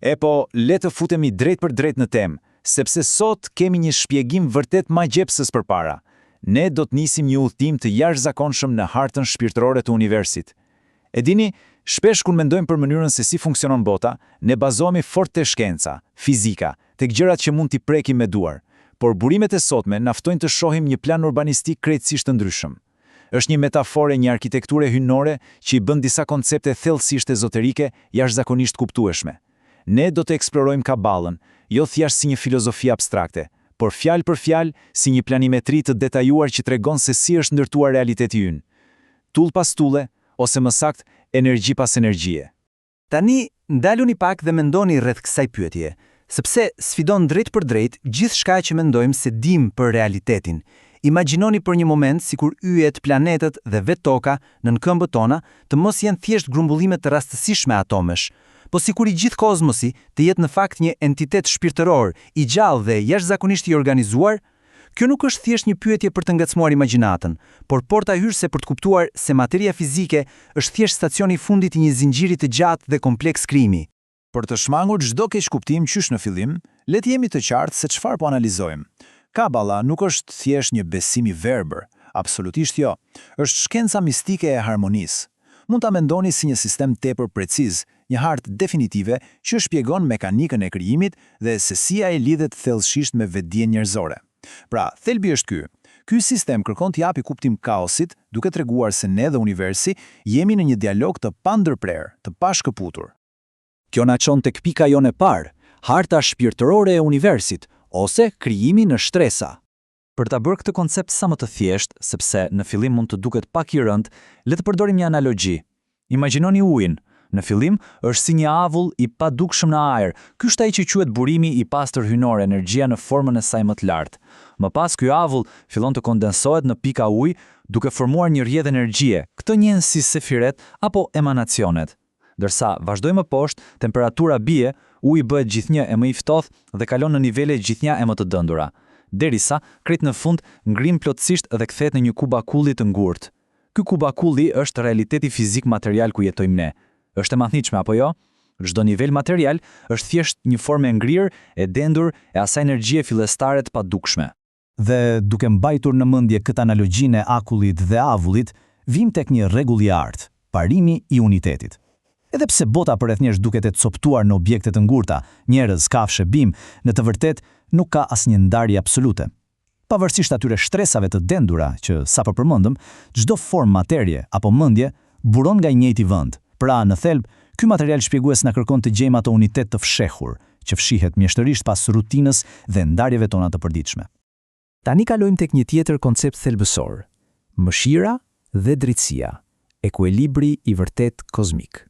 Epo, le të futemi drejtpërdrejt në temë, sepse sot kemi një shpjegim vërtet magjepsës përpara. Ne do të nisim një udhëtim të jashtëzakonshëm në hartën shpirtërore të universit. E dini, shpesh kur mendojmë për mënyrën se si funksionon bota, ne bazohemi fort te shkenca, fizika, tek gjërat që mund t'i prekim me duar. Por burimet e sotme na ftojnë të shohim një plan urbanistik krejtësisht të ndryshëm. Është një metaforë e një arkitekture hyjnore që i bën disa koncepte thellësisht ezoterike jashtëzakonisht kuptueshme. Ne do të eksplorojmë Kaballën, jo thjesht si një filozofi abstrakte, por fjalë për fjalë si një planimetri të detajuar që tregon se si është ndërtuar realiteti ynë. Tullë pas tulle, ose më saktë, energji pas energjie. Tani, ndaluni pak dhe mendoni rreth kësaj pyetjeje, sepse sfidon drejtpërdrejt gjithçka që mendojmë se dimë për realitetin. Imagjinoni për një moment sikur yjet, planetët dhe vetë Toka nën këmbët tona të mos jenë thjesht grumbullime të rastësishme atomesh. Po sikur i gjithë kozmosi të jetë në fakt një entitet shpirtëror, i gjallë dhe jashtëzakonisht i organizuar? Kjo nuk është thjesht një pyetje për të ngacmuar imagjinatën, por porta hyrëse për të kuptuar se materia fizike është thjesht stacioni i fundit i një zinxhiri të gjatë dhe kompleks krijimi. Për të shmangur çdo keqkuptim qysh në fillim, le të jemi të qartë se çfarë po analizojmë. Kabala nuk është thjesht një besim i verbër, absolutisht jo. Është shkenca mistike e harmonisë. Mund ta mendoni si një sistem tepër preciz, një hartë definitive që shpjegon mekanikën e krijimit dhe se si ai lidhet thellësisht me vetëdijen njerëzore. Pra, thelbi është ky. Ky sistem kërkon t'i japi kuptim kaosit, duke treguar se ne dhe universi jemi në një dialog të pandërprerë, të pashkëputur. Kjo na çon tek pika jonë e parë, harta shpirtërore e universit, ose krijimi në shtresa. Për ta bërë këtë koncept sa më të thjeshtë, sepse në fillim mund të duket pak i rëndë, le të përdorim një analogji. Imagjinoni ujin. Në fillim është si një avull i padukshëm në ajër. Ky është ai që quhet burimi i pastër hyjnor, energjia në formën e saj më të lartë. Më pas ky avull fillon të kondensohet në pika uji, duke formuar një rrjedhë energjie. Këto njihen si sefiret apo emanacionet. Ndërsa vazhdojmë më poshtë, temperatura bie, uji bëhet gjithnjë e më i ftohtë dhe kalon në nivele gjithnjë e më të dendura. Derisa, krejt në fund, ngrin plotësisht dhe kthehet në një kub akulli të ngurtë. Ky kub akulli është realiteti fizik material ku jetojmë ne. Është e mahnitshme, apo jo? Çdo nivel material është thjesht një formë e ngrirë, e dendur, e asaj energjie fillestare të padukshme. Dhe duke mbajtur në mendje këtë analogjinë e akullit dhe avullit, vijmë tek një rregull i artë, parimi i unitetit. Edhe pse bota përreth nesh duket e copëtuar në objekte të ngurta, njerëz, kafshë, bimë, në të vërtetë nuk ka asnjë ndarje absolute. Pavarësisht atyre shtresave të dendura që sapo përmendëm, çdo formë materie apo mendje buron nga i njëjti vend. Pra, në thelb, ky material shpjegues na kërkon të gjejmë atë unitet të fshehur, që fshihet mjeshtërisht pas rutinës dhe ndarjeve tona të përditshme. Tani kalojmë tek një tjetër koncept thelbësor, mëshira dhe drejtësia, ekuilibri i vërtetë kozmik.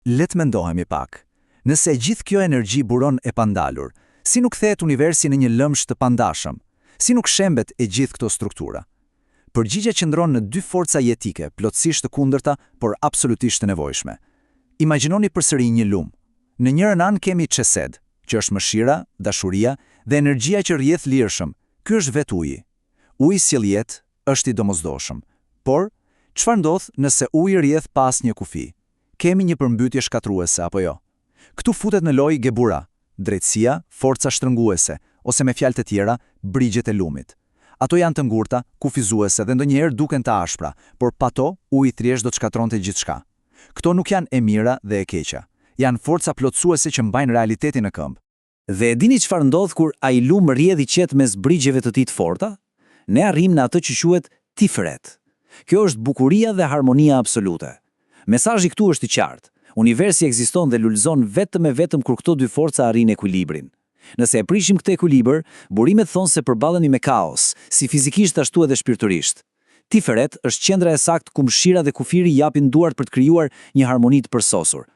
Le të mendohemi pak. Nëse e gjithë kjo energji buron e pandalur, si nuk kthehet universi në një lëmsh të pandashëm? Si nuk shembet e gjithë këto struktura? Përgjigja qëndron në dy forca jetike, plotësisht të kundërta, por absolutisht të nevojshme. Imagjinoni përsëri një lumë. Në njërën anë kemi Chesed, që është mëshira, dashuria dhe energjia që rrjedh lirshëm. Ky është vetë uji. Uji sjell jetë, është i domosdoshëm. Por, çfarë ndodh nëse uji rrjedh pa asnjë kufi? Kemi një përmbytje shkatërruese, apo jo? Këtu futet në lojë Gebura, drejtësia, forca shtrënguese, ose me fjalë të tjera, brigjet e lumit. Ato janë të ngurta, kufizuese dhe ndonjëherë duken të ashpra, por pa to, uji thjesht do të shkatërronte gjithçka. Këto nuk janë e mira dhe e keqja. Janë forca plotësuese që mbajnë realitetin në këmbë. Dhe e dini çfarë ndodh kur ai lumë rrjedh i qetë mes brigjeve të tij të forta? Ne arrijmë në atë që quhet Tiferet. Kjo është bukuria dhe harmonia absolute. Mesazhi këtu është i qartë. Universi ekziston dhe lulëzon vetëm e vetëm kur këto dy forca arrijnë ekuilibrin. Nëse e prishim këtë ekuilibër, burimet thonë se përballemi me kaos, si fizikisht ashtu edhe shpirtërisht. Tiferet është qendra e saktë ku mëshira dhe kufiri japin duart për të krijuar një harmoni të përsosur.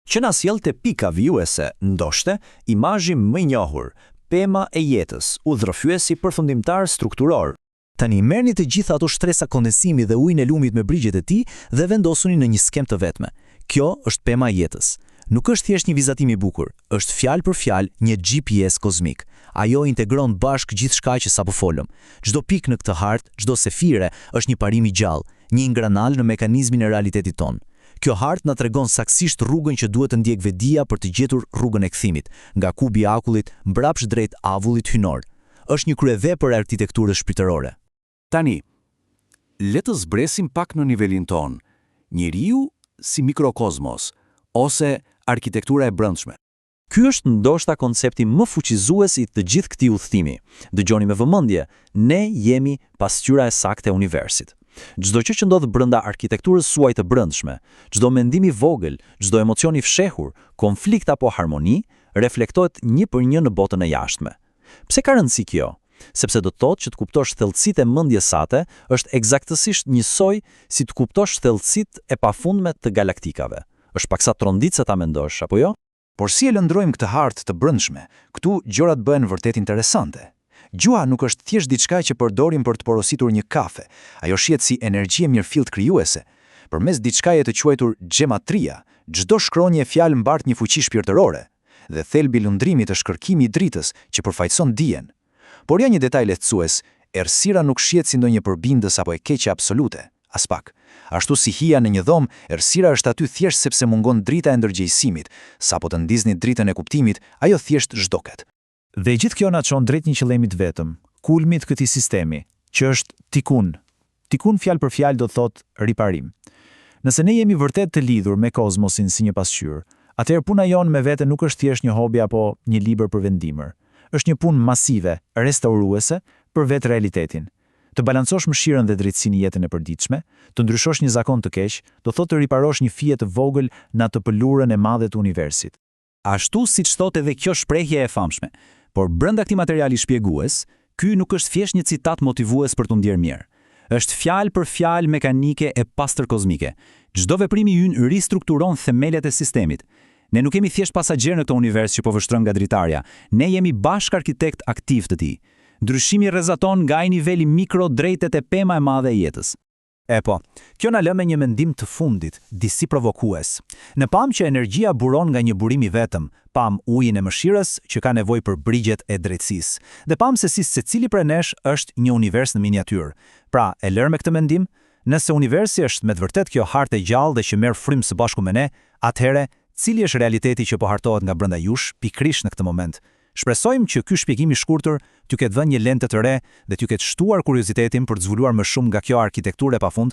Që na sjell te pika vijuese, ndoshta, imazhi më i njohur, pema e jetës, udhërrëfyesi përfundimtar strukturor. Tani, merrni të gjitha ato shtresa kondensimi dhe ujin e lumit me brigjet e tij dhe vendosuni në një skemë të vetme. Kjo është pema e jetës. Nuk është thjesht një vizatim i bukur, është fjalë për fjalë një GPS kozmik. Ajo integron bashkë gjithçka që sapo folëm. Çdo pikë në këtë hartë, çdo sefire, është një parim i gjallë, një ingranazh në mekanizmin e realitetit tonë. Kjo hartë na tregon saktësisht rrugën që duhet të ndjekë vetëdija për të gjetur rrugën e kthimit, nga kubi i akullit mbrapsht drejt avullit hyjnor. Është një kryevepër e arkitekturës shpirtërore. Tani, le të zbresim pak në nivelin tonë. Njeriu si mikrokozmos ose arkitektura e brendshme. Ky është ndoshta koncepti më fuqizues i të gjithë këtij udhëtimi. Dëgjoni me vëmendje, ne jemi pasqyra e saktë e universit. Çdo gjë që ndodh brenda arkitekturës suaj të brendshme, çdo mendim i vogël, çdo emocion i fshehur, konflikt apo harmoni, reflektohet një për një në botën e jashtme. Pse ka rëndësi kjo? Sepse do të thotë që të kuptosh thellësitë e mendjes sate është ekzaktësisht njësoj si të kuptosh thellësitë e pafundme të galaktikave. Është paksa tronditëse ta mendosh, apo jo? Por si e lëndrojmë këtë hartë të brendshme? Këtu gjërat bëhen vërtet interesante. Gjuha nuk është thjesht diçka që përdorim për të porositur një kafe. Ajo shihet si energji e mirëfilltë krijuese. Përmes diçkaje të quajtur gematria, çdo shkronjë e fjalë mbart një fuqi shpirtërore. Dhe thelbi i lundrimit është kërkimi i dritës, që përfaqëson dijen. Por ja një detaj lehtësues, errësira nuk shihet si ndonjë përbindës apo e keqe absolute. Aspak. Ashtu si hija në një dhomë, errësira është aty thjesht sepse mungon drita e ndërgjegjësimit. Sapo të ndizni dritën e kuptimit, ajo thjesht zhduket. Dhe gjithë kjo na çon drejt një qëllimi të vetëm, kulmit të këtij sistemi, që është tikun. Tikun fjalë për fjalë do të thotë riparim. Nëse ne jemi vërtet të lidhur me kozmosin si një pasqyrë, atëherë puna jonë me vete nuk është thjesht një hobi apo një libër për vendimër. Është një punë masive, restauruese për vetë realitetin. Të balancosh mëshirën dhe drejtësinë në jetën e përditshme, të ndryshosh një zakon të keq, do thotë të riparosh një fije të vogël në atë pëlhurën e madhe të universit. Ashtu siç thotë edhe kjo shprehje e famshme. Por brenda këtij materiali shpjegues, ky nuk është thjesht një citat motivues për t'u ndjerë mirë. Është fjalë për fjalë mekanike e pastër kozmike. Çdo veprim i ynë ristrukturon themelet e sistemit. Ne nuk jemi thjesht pasagjerë në këtë univers që po vështrojmë nga dritarja. Ne jemi bashkë-arkitektë aktivë të tij. Ndryshimi rrezaton nga ai niveli mikro drejt te pema e madhe e jetës. E po, kjo na lë me një mendim të fundit, disi provokues. Ne pamë që energjia buron nga një burim i vetëm, pamë ujin e mëshirës që ka nevojë për brigjet e drejtësisë. Dhe pamë se si secili prej nesh është një univers në miniatyrë. Pra, e lërë me këtë mendim, nëse universi është me të vërtetë kjo hartë e gjallë dhe që merr frymë së bashku me ne, atëherë, cili është realiteti që po hartohet nga brenda jush pikërisht në këtë moment? Shpresojmë që ky shpjegim i shkurtër t'ju ketë dhënë një lente të re dhe t'ju ketë shtuar kuriozitetin për të zbuluar më shumë nga kjo arkitekturë e pafund.